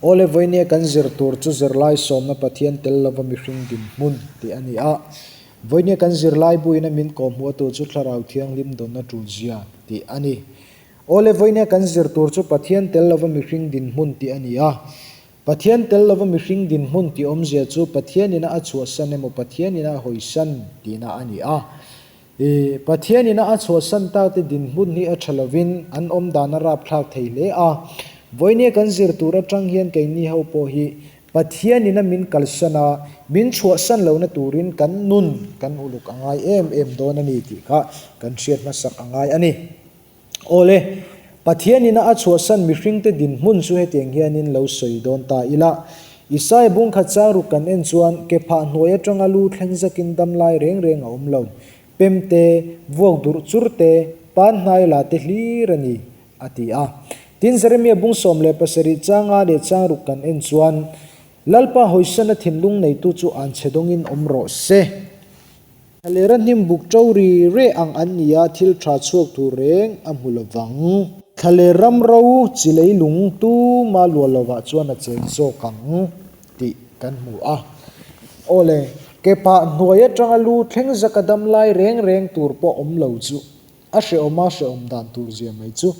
Awle vawinia kan zir tur chu zirlai sawmna Pathian tel lova mihring dinhmun tih a ni a. Vawinia kan zirlai buina min kawhhmuh atu chu Thlarau Thianghlim dawnna tul zia tih a ni. Awle vawinia kan zir tur chu Pathian tel lova mihring dinhmun tih a ni a. Pathian tel lova mihring dinhmun tih awmzia chu Pathianina a chhuahsan emaw Pathianina a hawisan tihna a ni a. I Pathianina a chhuahsan tak te dinhmun hi a tha lovin an awm dan a rapthlak thei hle a. Vawinia kan zir tur atang hian keini ho pawh hi Pathianina min kalsan a, min chhuahsan lohna turin kan nun kan uluk a ngai em em dawn a ni tih kha kan hriat hmasak a ngai a ni. Awle, Pathianina a chhuahsan mihringte dinhmun chu hetiang hianin lo sawi dawn ta ila. Isaiah bungkhat chang ruk kan en chuan ke phah hnuai atanga lu thleng zakin dam lai reng reng a awm lo. Pem te, vuak durh chur te, pan hnai la te hlir a ni, a ti a. Tin, Jeremiah bung 17 changa leh chang ruk kan en chuan, Lalpa hawisana thinlung neitu chu an chhe dawngin awm rawh se. Thlalera hnim buk to ri re ang an ni a, thil tha chhuak tur reng a hmu lo vang. Thlaler ram ro chi leilung tuma luah lovah chuan a cheng zawk ang tih kan hmu a. Awle, ke phah hnuai atanga lu thleng zaka dam lai reng reng tur pawh awm lo chu a hrehawm a hrehawm dan tur zia mai chu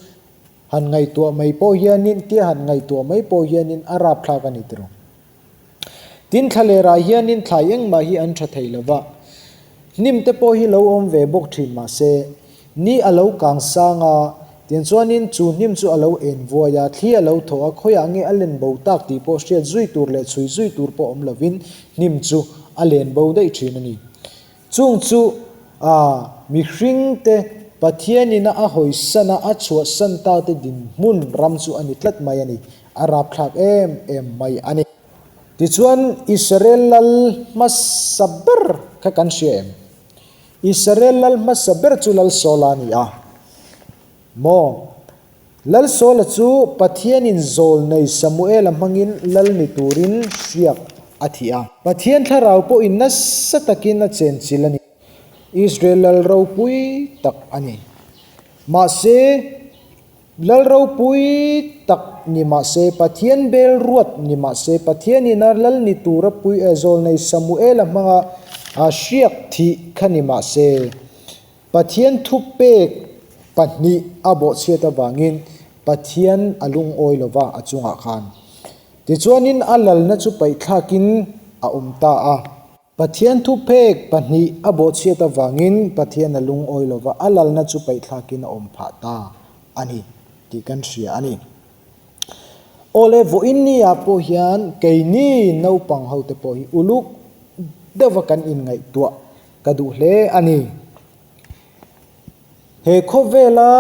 han ngaihtuah mai pawh hianin tia han ngaihtuah mai pawh hianin a rapthlak a ni tiraw. Tin, thlalerah hianin thlai engmah hi an tha thei lo va, hnim te pawh hi lo awm ve bawk thin mah se, ni a lo kang sang a, tiang chuanin chu hnim chu a lo en vuai a, thli a lo thaw a, khawiah nge a len bo tak tih pawh hriat zui tur leh chhui zui tur pawh awm lovin hnim chu a len bo daih thin a ni. Chung chu a mihringte Pathianina a hawisan a, a chhuahsan ta te dinhmun ram chu a ni tlat mai a ni. A rapthlak em em mai a ni. Tichuan, Israel lal hmasa ber kha kan hria em? Israel lal hmasa ber chu Lal Saula a ni a. Maw? Lal Saula chu Pathianin zawlnei Samuela hmangin lal ni turin hriak a thih a. Pathian thlarau pawhin nasa takin a chenchilh a ni. Israel lal ropui tak a ni. Mahse, Lal ropui tak ni mah se, Pathian bel ruat ni mah se, Pathianin a lal ni tura pui eh zawlnei Samuela hmanga a hriak thih kha ni mah se, Pathian thupek pahnih a bawhchhiat avangin Pathian a lungawi lova a chungah khan. Tichuanin a lalna chu paihthlakin a awm ta a. Pathian thupek pahnih a bawhchhiat avangin Pathian a lungawi lova a lalna chu paihthlakin a awm phah ta a ni tih kan hria a ni. Awle vawiin ni ah pawh hian keini naupang ho te pawh hi uluk deuha kan inngaihtuah ka duh hle a ni. He khawvela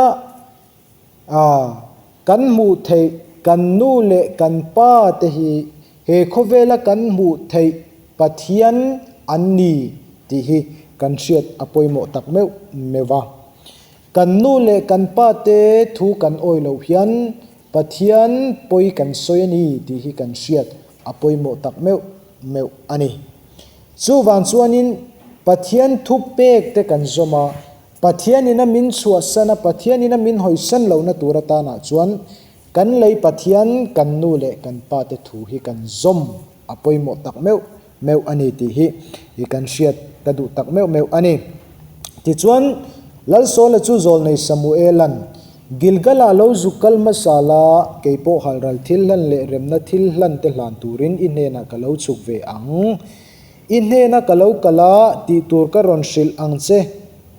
A, kan hmuh theih kan nu leh kan pa te hi he khawvela kan hmuh theih Pathian an ni tih hi kan hriat a pawimawh tak meuh meuh va. Kan nu leh kan pa te thu kan awi loh hian Pathian pawi kan sawi a ni tih hi kan hriat a pawimawh tak meuh meuh a ni. Chuvang chuanin Pathian thupek te kan zawm a, Pathianin a min chhuahsan a, Pathianin a min hawisan lohna tur atanah chuan kan lei Pathian, kan nu leh kan pa te thu hi kan zawm a pawimawh tak meuh meuh a ni tih hi i kan hriat ka duh tak meuh meuh a ni. Tichuan, Lalsawla chu zawlnei Samuela'n, Gilgalah lo zuk kal hmasa la, kei pawh halral thil hlan leh remna thil hlan te hlan turin i hnenah ka lo chhuk ve ang. I hnena ka lo kal a, tih tur ka rawn hrilh ang che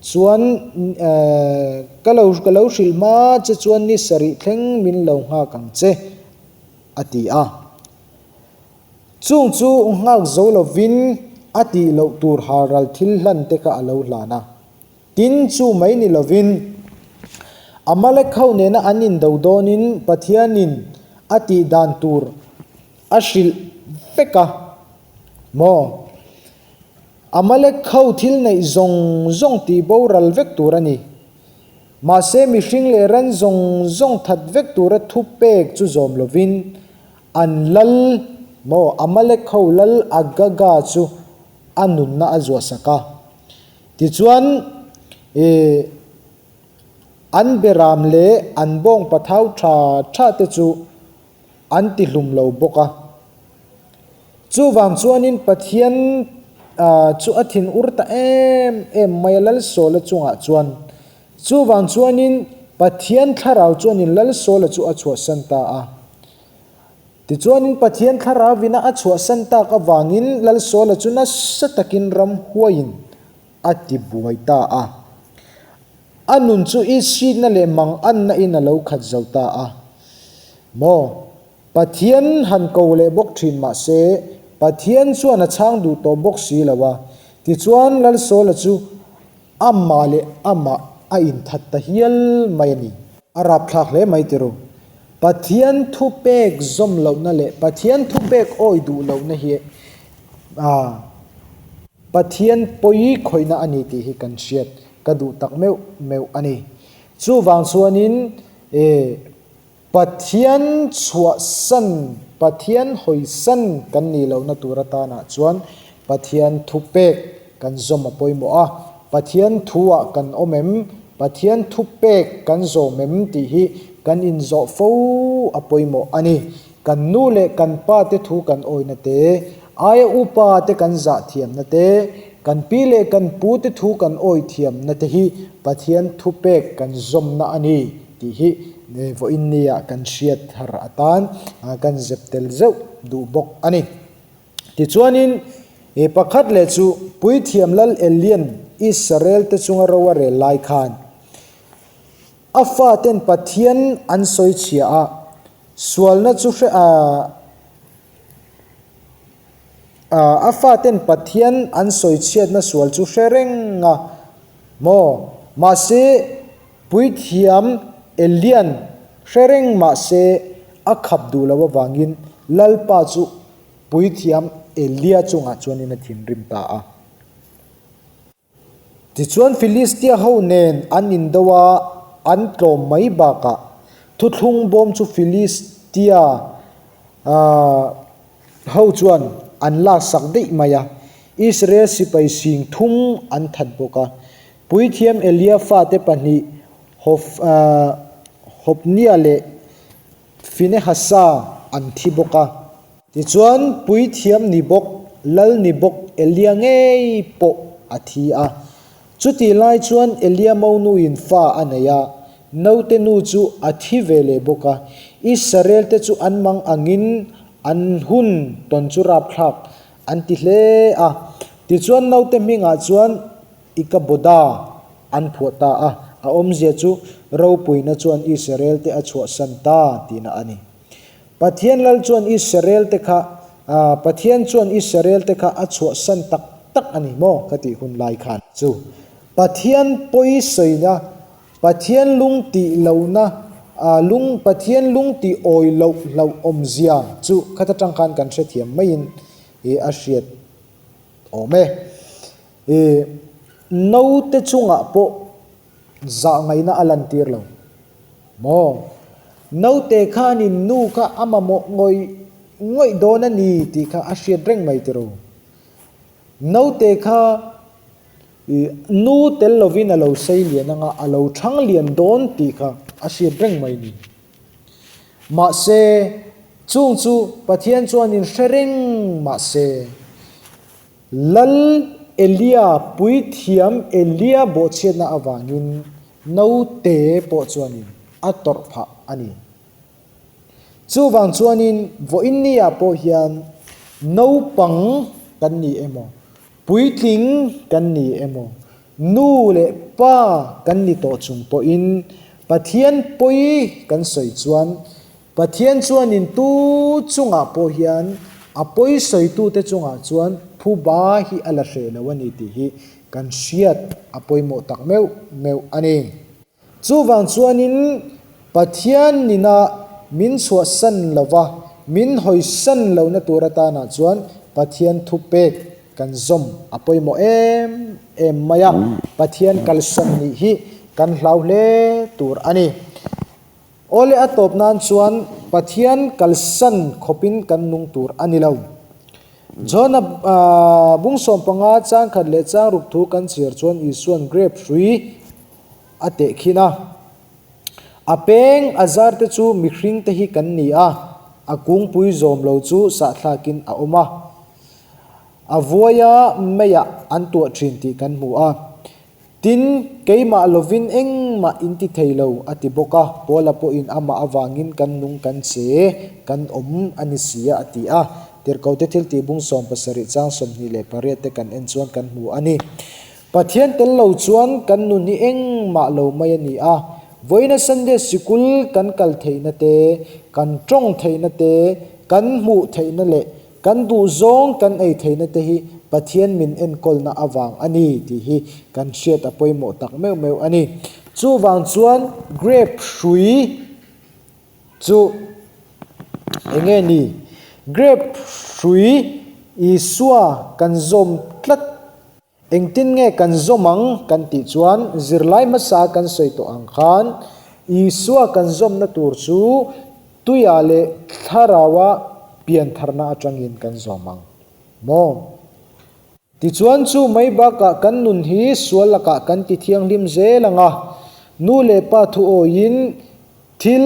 chuan ka lo ka lo hrilh hma che chuan ni sarih thleng min lo nghak ang che, a ti a. Chung chu nghak zo lovin a tih loh tur halral thil hlan te kha a lo hlan a. Tin, chu mai ni lovin Amalek ho nena an indo dawnin Pathianin a tih dan tur a hrilh vek a. Maw? Amalek ho thil neih zawng zawng tih boral vek tur a ni. Mahse mihring leh ran zawng zawng that vek tura thu pek chu zawm lovin an lal, maw, Amalek ho lal Agaga chu a nunna a zuahsak a. Tichuan, ih, an beram leh an bawng pathau tha tha te chu. An tihlum lo bawk a. Chuvang chuanin Pathian chu a thin ur ta em em mai a Lalsawla chungah chuan. Chuvang chuanin Pathian thlarau chuanin Lalsawla chu a chhuahsan ta a. Tichuanin Pathian thlarauin a chhuahsan tak avangin Lalsawla chu nasa takin ramhuaiin a ti buai ta a. A nun chu isitna leh manganna in a lo khat zo ta a. Maw? Pathian han ko leh bawk thin mah se, Pathian chuan a chhang duh tawh bawk si lo a. Tichuan Lalsawla chu amah leh amah a inthat ta hial mai a ni. A rapthlak hle mai ti ru. Pathian thupek zawm lohna leh Pathian thupek awi duh lohna hi a. Pathian pawi khawihna a ni tih hi kan hriat ka duh tak meuh meuh a ni. Chuvang chuanin e Pathian chhuahsan, Pathian hawisan kan nih lohna tur atanah chuan Pathian thupek kan zawm a pawimawh a. Pathian thuah kan awm em? Pathian thupek kan zawm em tih hi kan inzawh fo a pawimawh a ni. Kan nu leh kan pa te thu kan awina te, aia upa te kan zah thiamna te, kan pi leh kan pu te thu kan awi thiamna te hi Pathian thupek kan zawmna a ni tih hi vawiin nia kan hriat thar atan kan zep tel zeuh duh bawk a ni. Tichuanin, pakhat leh chu Puithiam Lal Elian Israel te chunga ro a rel lai khan a faten Pathian an sawi chhia a, Sualna chu hre a a faten Pathian an sawi chhiatna sual chu hre reng a maw? Mahse, puithiam Elian hre reng mahse a khap duh loh avangin Lalpa chu puithiam Elia chungah chuanin a thinrim ta a. Tichuan Filistia ho nen an indo a, an tlawm mai bakah thuthlung bawm chu Filistia ho chuan an laksak daih mai a, Israel sipai sing thum an that bawk a. Puithiam Elia fate pahnih Hophnia leh Finehasa an thi bawk a. Tichuan, puithiam ni bawk, lal ni bawk Elia ngei pawh a thi a. Chutih lai chuan Elia monuin fa a nei a, naute nu chu a thi ve leh bawk a. Israelte chu an mang angin an hun tawn chu rapthlak an ti hle a. Tichuan naute hmingah chuan Ikaboda an phuah ta a, a awmzia chu ropuina chuan Israelte a chhuahsan ta tihna a ni. Pathian lal chuan Israel te kha Pathian chuan Israel te kha a chhuahsan tak tak a ni maw ka tih hun lai khan chu Pathian pawi sawina Pathian lung tih lohna lung Pathian lung tih awi loh hlauh awmzia chu khata tang khan kan hrethiam maiin a hriat awm e. Naute chungah pawh Zah ngaihna a lantir lo maw? Naute khanin nu kha a mamawh ngawih ngawih dawn a ni tih kha a hriat reng mai tiraw? Naute kha nu tel lovin a lo sei lian anga a lo thang lian dawn tih kha a hriat reng mai ni. Mahse, chung chu Pathian chuanin hre reng mahse, Lal Elia, puithiam Elia bawhchhiatna avangin naute pawh chuanin a tawrh phah a ni. Chuvang chuanin vawiinniah pawh hian naupang kan ni emaw, puitling kan ni emaw, nu leh pa kan ni tawh chung pawhin Pathian pawi kan sawi chuan Pathian chuanin tu chungah pawh hian a pawi sawitute chungah chuan phuba hi a la hreh lo a ni tih hi kan hriat a pawimawh tak meuh meuh a ni. Chuvang chuanin Pathian nina min chhuahsan lova min hawisan lohna tur atanah chuan Pathian thupek kan zawm a pawimawh em em mai a, Pathian kalsan nih hi kan hlau hle tur a ni. Awle a tawp nan chuan Pathian kalsan khawpin kan nung tur a ni lo. John-a bung 15 chang khat leh chang ruk thu kan chhiar chuan Isua'n grape hrui a teh khin a. A peng a zar te chu mihring te hi kan ni a. A kungpui zawm lo chu sahthlakin a awm a. A vuaia meiah an tuah thin tih kan hmu a. Tin, keimah lovin engmah in ti thei lo, a ti bawk a. Paula pawhin amah avangin kan nung kan che, kan awm a ni si a, a ti a. Tirhkote thiltih bung 70 chang 28 te kan en chuan kan hmu a ni. Pathian tel lo chuan kan nun hi engmah lo mai a ni a. Vawiina Sunday sikul kan kal theihna te, kan tawng theihna te, kan hmuh theihna leh Kan duhzawng kan ei theihna te hi Pathian min enkawlna avang a ni tih hi kan hriat a pawimawh tak meuh meuh a ni. Chuvang chuan grape hrui chu eng nge ni? Grape hrui Isua kan zawm tlat. Engtin nge kan zawm ang kan tih chuan zirlai hmasa kan sawi tawh ang khan Isua kan zawmna tur chu tuiah leh thlaraua piantharna atangin kan zawm ang maw? Tichuan chu mai bakah kan nun hi sual lakah kan ti thianghlim zel ang a, nu leh pa thu awiin thil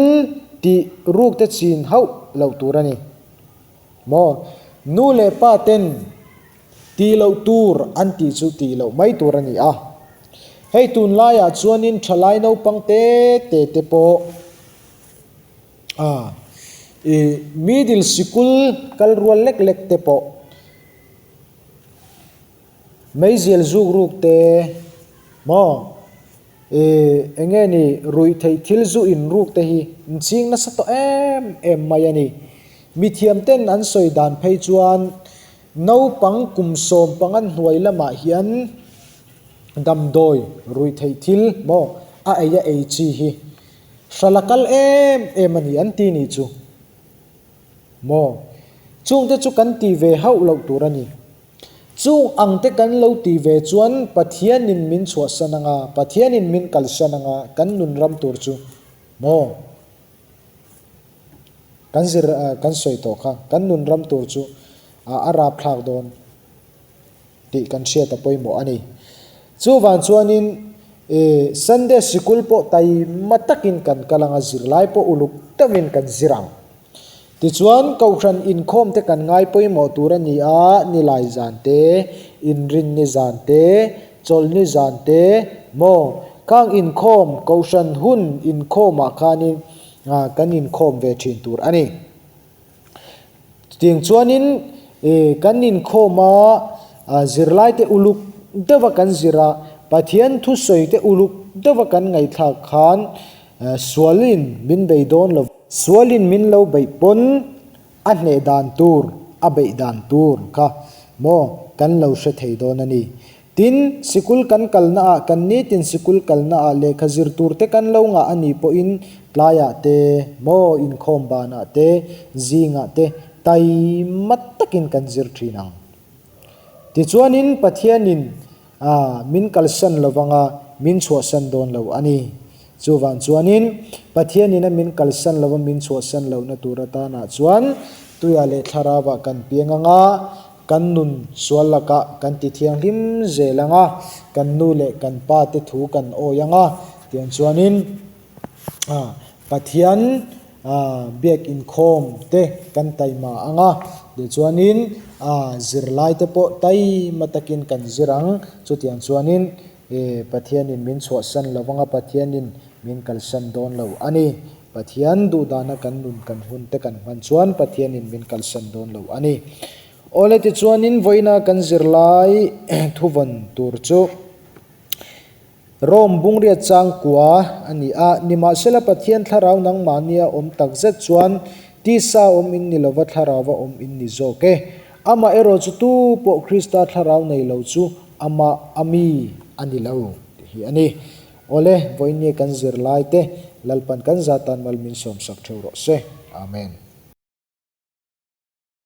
tih rukte chin hauh loh tur a ni maw? Nu leh pa ten Tih loh tur an tih chu tih loh mai tur a ni a. Hei tunlaiah chuanin thalai naupang te te te pawh a ih middle sikul kal rual lek lek te pawh meizial zuk ruk te maw Ih, eng nge ni, ruih theih thil zu in ruk te hi in ching nasa tawh em em mai a ni. Mithiam ten an sawi dan phei chuan naupang kum 15 hnuai lamah hian damdawi ruih theih thil maw a ei a ei chi hi hrala kal em em a ni an ti nih chu maw. Chungte chu kan ti ve hauh loh tur a ni. Chung ang te kan lo tih ve chuan Pathianin min chhuahsan anga, Pathianin min kalsan anga kan nun ram tur chu maw? Kan zir kan sawi tawh kha, kan nun ram tur chu a rapthlak dawn tih kan hriat a pawimawh a ni. Chuvang chuanin Sunday sikul pawh taima takin kan kal anga zirlai pawh uluk deuhin kan zir ang. Tichuan, Kohhran inkhawm te kan ngai pawimawh tur a ni a, nilai zan te, inrinni zan te, chawlhni zan te, maw? Khang inkhawm, Kohhran hun inkhawmah khanin kan inkhawm ve thin tur a ni. Chutiang chuanin kan inkhawm a, zirlaite uluk deuha kan zir a, Pathian thusawite uluk deuha kan ngaihthlak khan Sualin min bei dawn lo. Sualin min lo beih pawn a hneh dan tur, a beih dan tur kha maw kan lo hre thei dawn a ni. Tin, sikul kan kalna ah, kan nitin sikul kalna ah lehkha zir tur te kan lo ngah a nih pawhin tlaiah te, maw inkhawm banah te, zingah te taima takin kan zir thin ang. Tichuanin Pathianin A, min kalsan lo vanga min chhuahsan dawn lo a ni. Chuvang chuanin, Pathianin a min kalsan lova min chhuahsan lohna tur atanah chuan tuiah leh thlarauah kan piang ang a, kan nun sual lakah kan ti thianghlim zel ang a, kan nu leh kan pa te thu kan awi ang a, tiang chuanin, a, Pathian biak inkhawm te kan taima ang a, tichuanin zirlai te pawh taima takin kan zir ang, chutiang chuanin Pathianin min chhuahsan lo vang a, Pathianin min kalsan dawn lo a ni. Pathian duhdana kan nun kan hun te kan hman chuan Pathianin min kalsan dawn lo a ni. Awle tichuanin vawiina kan zirlai thuvawn tur chu. Rome bungriat changkua a ni a, nimahsela Pathian thlarau nangmahnia awm tak zet chuan tisa awm in ni lova thlarauva awm in ni zawk e. Amah erawh chu tu pawh Krista thlarau nei lo chu amah a mi a ni lo tih hi a ni. Awle, vawiin nge kan zirlai te Lalpan kan zatan mal min sawmsak theuh rawh se. Amen.